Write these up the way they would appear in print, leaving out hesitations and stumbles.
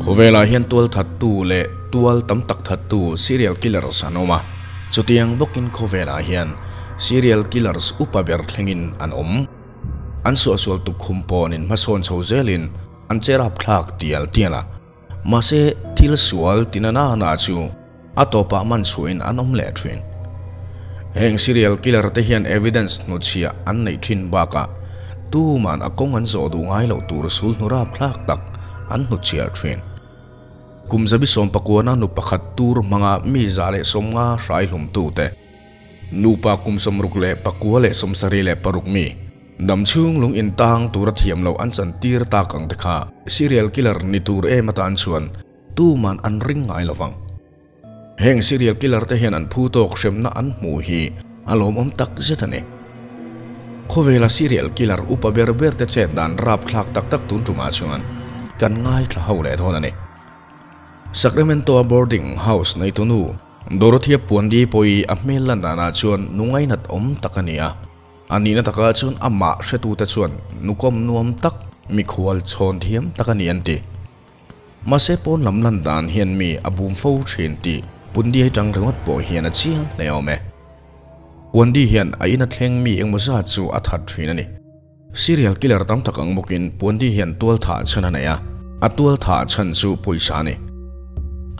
Khawvelah hian tualthattu leh tual tam tak thattu serial killers an awm a, chutiang bawkin khawvelah hian serial killers upa ber thlengin an awm. An suahsual tukkhum pawnin hmasawn chho zelin an che rapthlak tial tial a, mahse thil sual tina na na chu a tawpah man chhuahin an awm leh thin. Heng serial killer te hian evidence hnuchhiah an neih thin bakah tuman a kawng an zawh duh ngai loh tur sul hnu rapthlak tak an hnuchhiah thin. Kum zabi 19na nu pakhat tur hmanga mi 150 hrai hlum tu te. Nupa kum 69 leh 76 mi dam chung lung in tang tura thiam lo an chan tir tak ang te kha serial killer ni tur em atan chuan tuman an ring ngai lovang. Heng serial killer te hian an phu tawk hremna an hmu hi a lawmawm tak zet a ni. Khawvela serial killer upa ber ber te chet dan rapthlak tak tak tun tumah chuan kan ngai thla ho leh dawn a ni. Sacramento boarding house nei tunu Dorothea Puandi pawhi a hmel lan danah chuan nungai nat awm tak a ni a. Ani na taka chuan amah hretu te chuan nukom nuam tak mikhual chhawn thiam tak a ni an ti. Mahse pawn lam lan dan hian mi a bum fo thin ti Pundi ai tang ringawt pawh hian a chiang hle awm e. Puandi hian a ina thleng mi engmaw zat chu a that thin a ni. Serial killer tam tak ang bawkin Puandi hian tual tha chan a nei a, a tual tha chan chu pawisa a ni.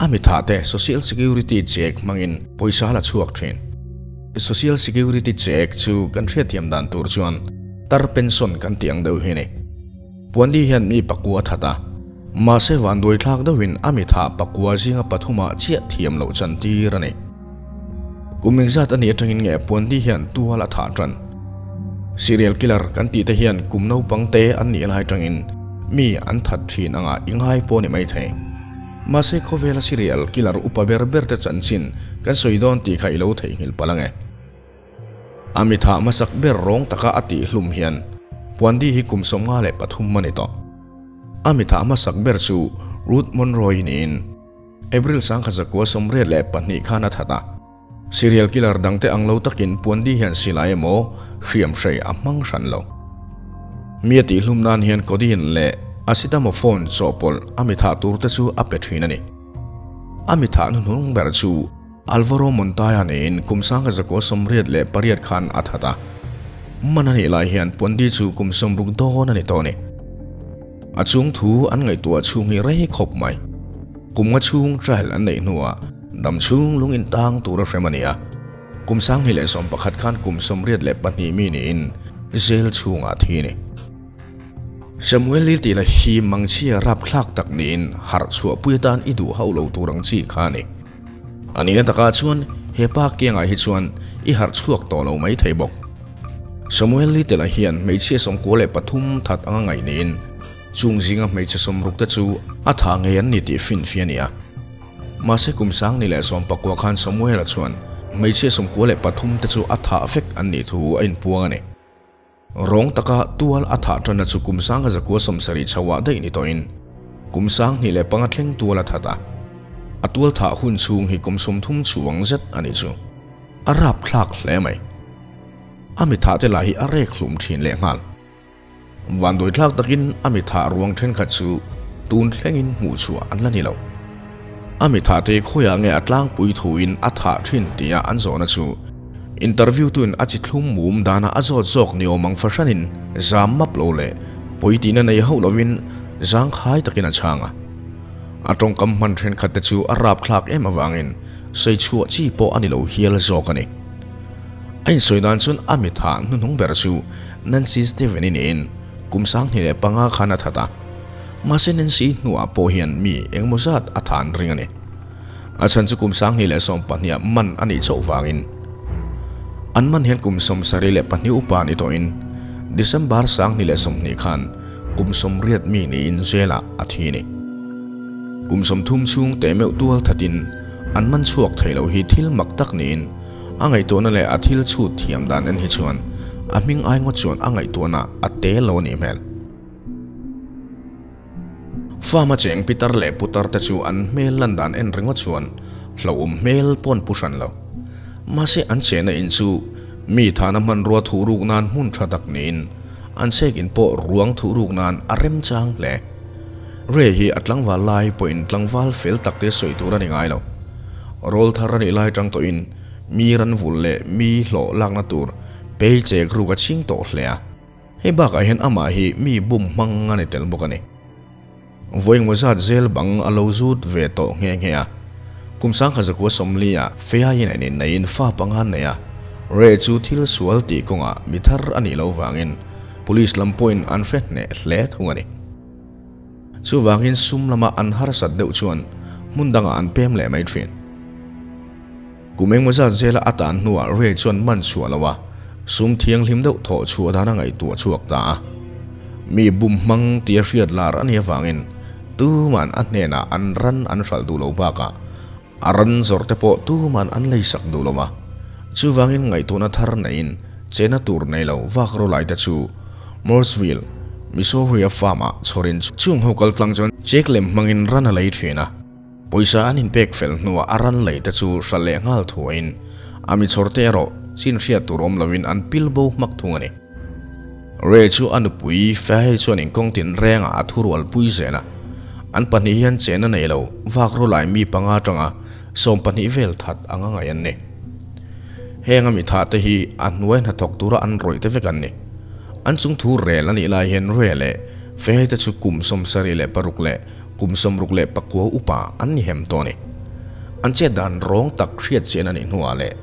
A mi tha te social security check hmangin pawisa la chhuak thin. Social security check chu kan hriat thiam dan tur chuan tar pension kan ti ang deuh hi ni. Puandi hian mi pakua that a, mahse vanduai thlak deuhin a mi tha pakua zinga pathuma chiah thiam loh chan tir a ni. Kum engzat ani atangin nge Puandi hian tual a tha tan. Serial killer kan ti te hian kum naupang te an ni lai tangin mi an that thin anga ingai pawh ni mai thei. Mahse khawvela serial killer upa ber ber te chanchin kan sawi dawn tih kha i lo theihnghilh palh ange. A mi tha hmasak ber rawng taka a tih hlum hian Puandi hi kum 53 a ni tawh. A mi tha hmasak ber chu Ruth Monroe niin April 1982 khan a that a. Serial killer dangte ang lo takin Puandi hian silai emaw hriam hrei a hmang hran lo. Mi a tih hlum nan hian codeine leh acetamophone chawhpawlh a mi tha tur te chu a pe thin a ni. A mi tha hnuhnung ber chu Alvaro Montoya niin kum 1988 khan a that a. Man a nih lai hian Puandi chu kum 60 dawn a ni tawh a ni. A chung thu an ngaihtuah chhung hi rei khawp mai. Kum nga chhung trial an neih hnuah dam chhung lung in tang tur a hrem a ni a. Kum 2011 khan kum 82 mi niin jail chhungah thi ni. Samuel Little hi mangchhia rapthlak tak niin harh chhuah pui atan i duh hauh lo tur ang chi kha a ni. Ani na taka chuan hepa kiangah hi chuan i harh chhuak tawh lo mai thei bawk. Samuel Little hian hmeichhia 93 that anga ngaih niin chung zinga hmeichhe 60 te chu a tha ngei an ni tih fin fi a ni a. Mahse kum 2019 khan Samuel-a chuan hmeichhia 93 te chu a tha vek an nih thu a inpuang a ni. Rawng taka tual a tha tana chu kum 1970 chhoah daih ni tawhin kum 2005 thleng tual a that a. A tual tha hun chhung hi kum 30 chuang zet a ni chu. A rapthlak hle mai. A mi tha te lah hi a rek hlum thin leh nghal. Vanduai thlak takin a mi tha ruang thenkhat chu tun thlengin hmuh chhuah an la ni lo. A mi tha te khawiah nge a tlangpui thuin a tha thin tia an zawhna chu interview tuin a chi thlum mum dana a zawt zawk ni awm ang fahranin zam map lo leh pawi tina nei hauh lovin zang khai takin a chhang a. A tawngkam hman thenkhat te chu a rapthlak em awangin sei chhuah chi pawh a ni lo hial zawk a ni. A insawi dan chuan a mi tha hnuhnung ber chu Nancy Steven niin kum 2005 khan a that a. Mahse Nancy hnuah pawh hian mi engmaw zat a tha an ring a ni. A chhan chu kum 2012 man a nih chauh wangin. An man hian kum 72 upa ni tawhin December 2020 khan kum 80 mi niin jail-ah a thi ni. Kum 30 chhung te meuh tual thatin an man chhuak thei lo hi thil mak tak niin a ngaihtuahna leh a thil chhut thiam dan en hi chuan a hming ai ngawt chuan a ngaihtuahna a te lo a nih hmel. Fama cheng pitar leh putar te chu an hmel lan dan en ringawt chuan hlauhawm hmel pawn pu hran lo. Mahse an chehna in chu mi thana hmanrua thu ruk nan hmun tha tak niin an chek in pawh ruang thu ruk nan a rem chang hle. Ray hi a tlangval lai pawhin tlangval fel tak te sawi tur a ni ngai lo. Rawlthar a nih lai tang tawhin mi ran vul leh mi hlawh lakna tur pei chek ruk a ching tawh hle a. Hei bakah hian amah hi mi bum hmang a ni tel bawk a ni. Vawi engmaw zat zel bang a lo zut ve tawh nghe nghe a. Kum sangkhat zakua sawmlia Feain a inneiin fa panga nei a, Ray chu thil sual tih kawngah mi thar a nih loh vangin Police lam pawhin an hre hneh hle thung a ni. Chuvangin sum lama an harsat deuh chuan hmun dangah an pem leh mai thin. Kum engmaw zat zela a tan hnuah Ray chuan man chhuah lo a, sum thianghlim deuh thawh chhuah dan a ngaihtuah chhuak ta a. Mi bum hmang tia hriat lar a nih avangin tuman a hnenah an ran an hralh duh lo bakah a ran zawrh te pawh tuman an leisak duh lo a. Chuvangin ngaihtuahna thar neiin chena tur nei lo vak rawlai te chu Mooresville, Missouri-a farm-ah chhawrin chung ho kaltlang chuan check lem hmangin ran a lei thin a. Pawisa an inpek fel hnuah a ran lei te chu hral leh nghal thuaiin a mi chhawr te erawh chin hriat tur awm lovin an pil bo hmak thung a ni. Ray chu a nupui Faye chuan inkawng tin rengah a thurual pui zel a, an pahnih hian chena nei lo vak rawlai mi panga atanga 12 vel that anga ngaih an ni. Heng a mi thah te hi a hnuai hnathawk tura an rawih te vek an ni. An chung thu rel a nih lai hian Ray leh Faye te chu kum 76 leh Kum 69 upa an ni hem tawh a ni. An chet dan rawng tak hriat chian a nih hnuah leh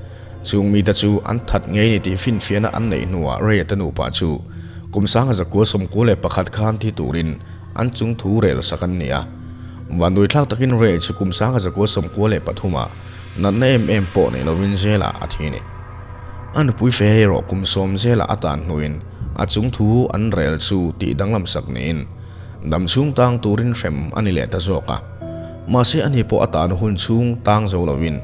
chung mite chu an that ngei ni tih finfiahna an neih hnuah Ray-a te nupa chu kum 1991 khan thi turin an chung thu rel sak an ni a. Vanduithlak takin Ray chu kum 1993 ah natna em em pawh nei lovin zelah a thi a ni. A nupui fe erawh kum 10 zelah a tan hnuin a chung thu an rel chu tih danglam sak niin Dam chhung tang turin hrem a ni leh ta zawk a. Mahse ani pawh a tan hun chhung tang zo lovin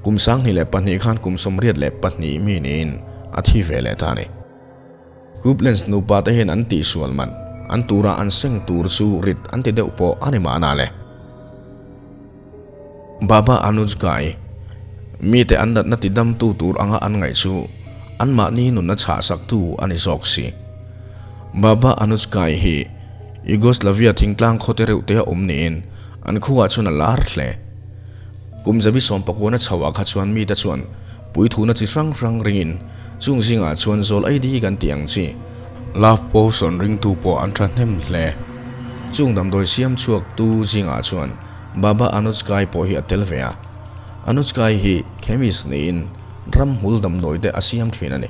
kum 2002 khan kum 82 mi niin a thi ve leh ta a ni. Couplands nupa te hian an tihsual man, an tura an seng tur chu rit an ti deuh pawh a ni mahna le. Baba Anuj Ghai, Mite an natna tidamtu tur anga an ngaih chu anmahni nunna chhahsaktu a ni zawk si. Baba Anuj Ghai hi Yugoslavia thingtlang khawte reuh te a awm niin an khuaah chuan a lar hle. Kum zabi sawmpakuana chhoah kha chuan mite chuan puithuna chi hrang hrang ringin chung zingah chuan zawl aidi kan tih ang chi Love Potion ringtu pawh an thahnem hle. Chung damdawi siam chhuaktu zingah chuan Baba Anuj Ghai pawh hi a tel ve a. Anuj Ghai hi chemist niin ramhmul damdawi te a siam thin a ni.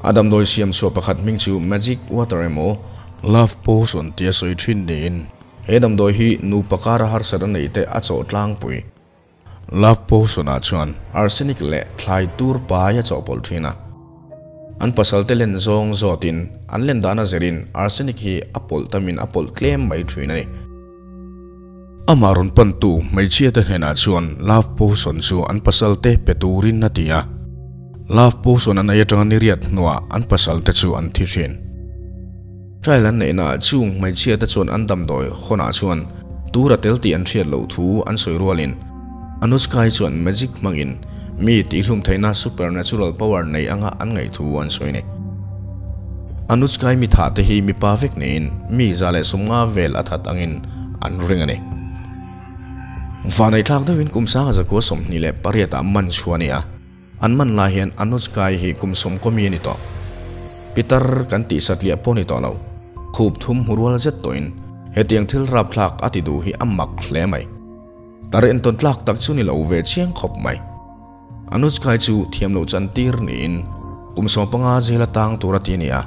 A damdawi siam chhuah pakhat hming chu Magic Water emaw Love Potion tia sawi thin niin he damdawi hi nupa kara harsat a neih te a chawh tlangpui. Love Potion ah chuan arsenic leh thlai tur pai a chawhpawlh thin a. An pasal te len zawng zawtin an len dan a zirin arsenic hi a pawlh tamin a pawlh tlem mai thin a ni. Amah rawn pantu hmeichhia te hnenah chuan Love Potion chu an pasal te pe turin a ti a. Love Potion an ei atanga ni riat hnuah an pasal te chu an thi thin. Trial an neihnaah chung hmeichhia te chuan an damdawi hawnah chuan tur a tel tih an hriat loh thu an sawi rualin Anushka-i chuan magic hmangin mi tihhlum theihna supernatural power nei anga an ngaih thu an sawi a ni. Anushka-i mi thah te hi mipa vek niin mi 150 vel a that angin an ring a ni. Vaneitlak deuhin kum 1928 ah man chhuah a ni a. An man lai hian Anushka-i hi kum 10 mi a ni tawh. Pitar kan tih satliah pawh a ni tawh lo. Khup thum hmu rual zet tawhin hetiang thil rapthlak a ti duh hi a mak hle mai. Tar entawn tlak tak chu ni lo ve chiang khawp mai. Anushka-i chu thiam loh chan tir niin kum 15 zela tang tur a ti a ni a.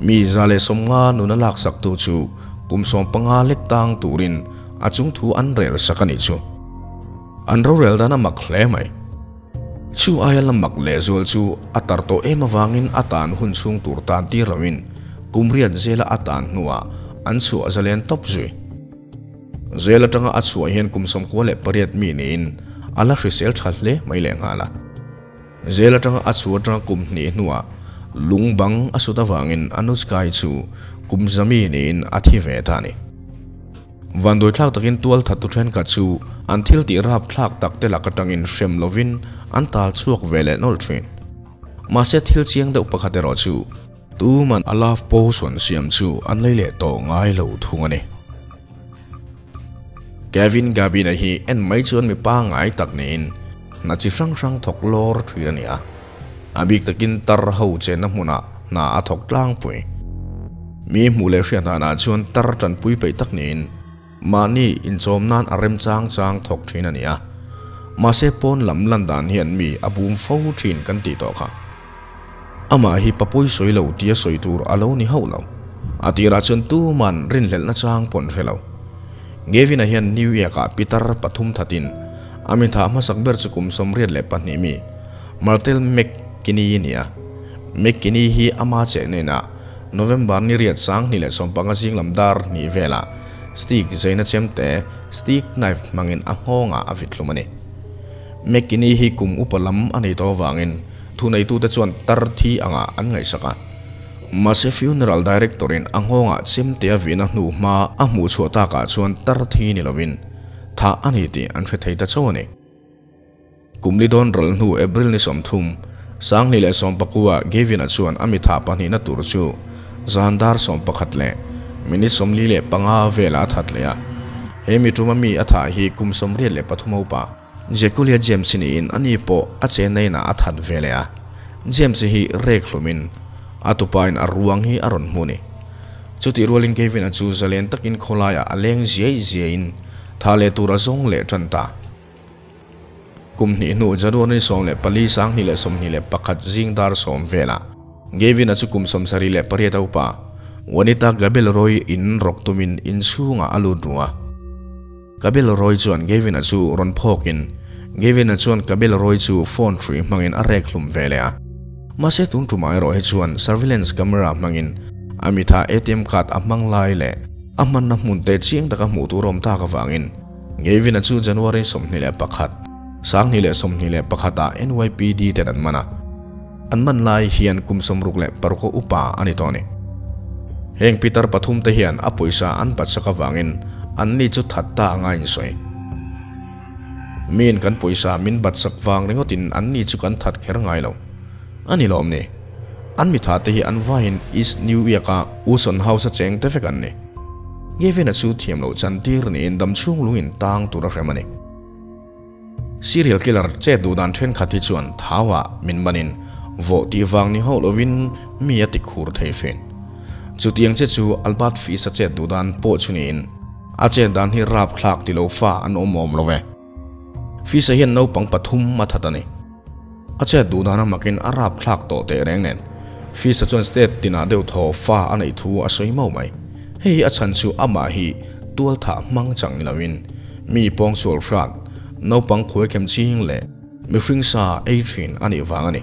Mi 150 nuna laksaktu chu kum 15 lek tang turin a chung thu an rel sak a nih chu. An rorel dan a mak hle mai. Chu aia la mak leh zual chu a tar tawh em avangin a tan hun chhung tur tan tir loin kum riat zela a tan hnuah an chhuah zalen tawp zui. Zel atanga a chhuah hian kum 98 mi niin a la hrisel tha hle mai leh nghal a. Zel atanga a chhuah atanga kum hnih hnuah lung bang a sut avangin Anushka-i chu kum 100 mi niin a thi ve ta a ni. Vanduaithlak takin tual thattu thenkhat chu an thil tih rapthlak tak te lak atangin hrem lovin an tal chhuak ve leh nawlh thin. Mahse thil chiang deuh pakhat erawh chu tuman a love potion siam chu an lei leh tawh ngai lo thung a ni. Gavin Gavin-a hi en mai chuan mi pangngai tak niin hna chi hrang hrang thawk lawr thin a ni a. A bik takin tar ho chenna hmunah hna a thawk tlangpui. Mi hmuh leh hriat danah chuan tar tanpui peih tak niin mahni inchawm nan a rem chang chang thawk thin a ni a. Mahse pawn lam lan dan hian mi a bum fo thin kan tih tawh kha. Amah hi papawi sawi lo tia sawi tur a lo ni hauh lo. A tirah chuan tuman rinhlelhna chang pawh an hre lo. Gavin-a hian New York-ah pitar pathum thatin a mi thah hmasak ber chu kum 82 mi Martel McKinney a ni a. McKinney hi ama cheh hnenah November ni riat 2015 zing lam dar hnih velah stick zeina chemte, stick knife, hmangin a nghawngah a vit hlum a ni. McKinney hi kum upa lam a nei tawh avangin thuneitute chuan tar thi angah an ngaihsak a. Mahse funeral director in a nghawngah chemte a vihna hnu hma a hmuh chhuah takah chuan tar thi ni lovin thah a ni tih an hre thei ta chauh a ni. Kum li dawn ral hnu April ni 30, 2019 Gavin-a chuan a mi thah pahnihna tur chu zan dar 11 leh minute 45 velah a that leh a. He mi tuma mi a thah hi kum 83 upa Jekulia James niin a ni pawh a chenna inah a that ve leh a. James hi rek hlumin a tupain a ruang hi a rawn hmu ni. Chutih rualin Gavin-a chu zalen takin khawlaiah a leng ziai ziaiin tha leh tur a zawng leh tan ta. Kum hnih hnu January 14 2021 zing dar 10 velah Gavin-a chu kum 78 upa Juanita Gabelroy in rawk tumin inchhungah a lut ru a. Gabelroy chuan Gavin-a chu rawn phawkin Gavin-a chuan Gabelroy chu phone hrui hmangin a rek hlum ve leh a. Mahse tun tumah erawh hi chuan surveillance camera hmangin a mi tha ATM card a hmang lai leh a hmanna hmun te chiang taka hmuh tur awm tak avangin Gavin-a chu January 21, 2021 ah NYPD ten an man a. An man lai hian kum 66 upa a ni tawh a ni. Heng pitar pathum te hian a pawisa an batsak avangin an ni chu that ta anga insawi. Miin kan pawisa min batsak vang ringawtin an ni chu kan that kher ngai lo. A ni lawm ni. An mi tha te hi an vaiin East New York-a Uson House a cheng te vek an ni. Gavin-a chu thiam loh chantir niin damchhung lungin tang tur a hrem a ni. Serial killer chet duh dan thenkhat hi chuan thauah min manin vawh tih vang ni hauh lovin mi a ti khur thei thin. Chutiang che chu Albert Fish-a chet duh dan pawh chu niin a chet dan hi rapthlak ti lo fa an awm awm lo ve. Fish-a hian naupang pathum a that a ni. A chet duh dan a makin a rapthlak tawh teh reng nen Fish-a chuan state tinah deuh thaw fa a neih thu a sawi mau mai. Hei hi a chhan chu amah hi tual thah hmang chang ni lovin mi pawng sual hrat, naupang khuai khem ching leh mihring sa ei thin a nih vang a ni.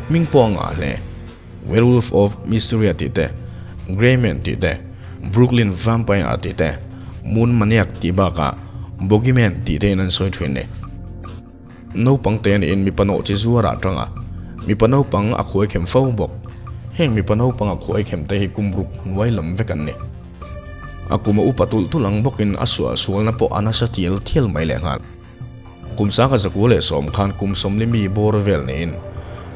Hming pawh a ngah hle. Werewolf of Mysteria tih te, Grey Man tih te, Brooklyn Vampire tih te, Moon Maniac tih bakah Bogeyman tih te in an sawi thin ni. Naupang te niin mipa nawh chi zuarah atanga mipa naupang a khuai khem fo bawk. Heng mipa naupang a khuai khem te hi kum ruk hnuai lam vek an ni. A kum a upa tulh tulh ang bawkin a suah sualna pawh a nasa tial thial mai leh nghal. Kum 1910 khan kum 40 mi bawr vel niin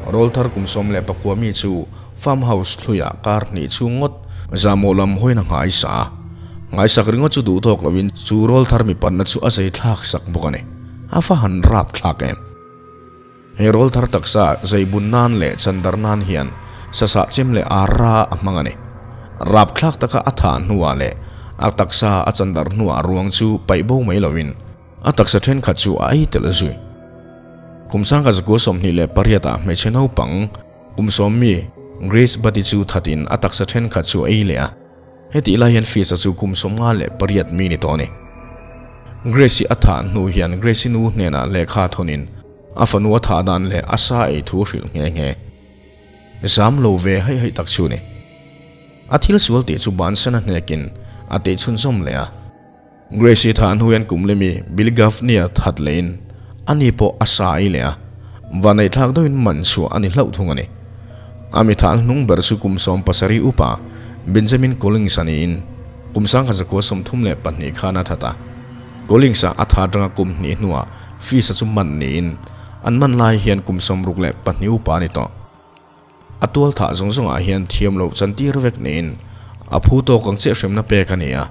rawlthar kum 19 mi chu farm house thluiah kar hnih chhung ngawt zahmawh lam hawiin a nghai sa a. Nghaisak ringawt chu duh tawk lovin chu rawlthar mipanna chu a zei thlak sak bawk a ni. A va han rap thlak em! He rawlthar taksa zei bun nan leh chandar nan hian sasah chem leh arra a hmang a ni. Rap thlak taka a thah hnuah leh a taksa a chandar hnuah ruang chu paih bo mai lovin a taksa thenkhat chu a ei tel zui. Kum 1928 ah hmeichhe naupang kum 10 mi Grace Buddy chu thatin a taksa thenkhat chu a ei leh a. Hetih lai hian Fish-a chu kum 58 mi ni tawh a ni. Grace-i a thah hnu hian Grace-i nu hnenah lehkha thawnin a fanu a thah dan leh a sa ei thu hrilh nghe nghe. Zam lo ve haih haih tak chu ni. A thil sual tih chu bansan a hnekin a tih chhunzawm leh a. Grace-i thah hnu hian kum lemi Billy Gaffney-a that lehin ani pawh a sa ei leh a, vaneihthlak deuhin man chhuah a ni hlauh thung a ni. A mi thah hnung ber chu kum 17 upa Benjamin Collins-a niin kum 1932 khan a that a. Collins-a a tha atanga kum hnih hnuah Fish-a chu man niin an man lai hian kum 62 upa a ni tawh. A tual thah zawng zawngah hian thiam loh chantir vek niin a phu tawk ang chiah hremna pek a ni a.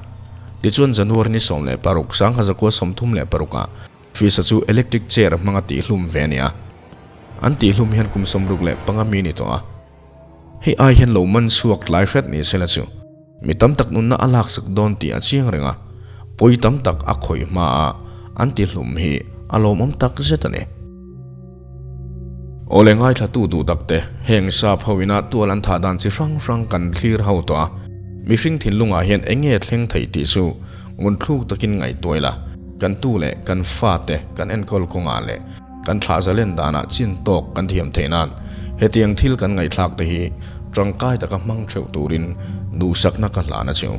Tichuan January ni 16, 1936 ah Fisa chu electric chair hmanga tihhlum ve a ni a. An tihhlum hian kum 65 mi ni tawh a. Hei ai hian lo man chhuak tlai hret ni sela chu mi tam tak nunna a laksak dawn tih a chiang reng a, pawi tam tak a khawih hma a an tihhlum hi a lawmawm tak zet a ni. Awle ngaithlatu duh tak te, heng sap ho ina tual an thah dan chi hrang hrang kan thlir ho tawh a, mihring thinlungah hian eng nge thleng theih tih chu ngunthluk takin ngaihtuah ila, kan tu leh kan fate kan enkawl kawngah leh Kan thlah zalen danah chin tawk kan thiam theih nan hetiang thil kan ngaihthlak te hi tangkai taka hmang theuh turin duhsakna ka hlan a chu.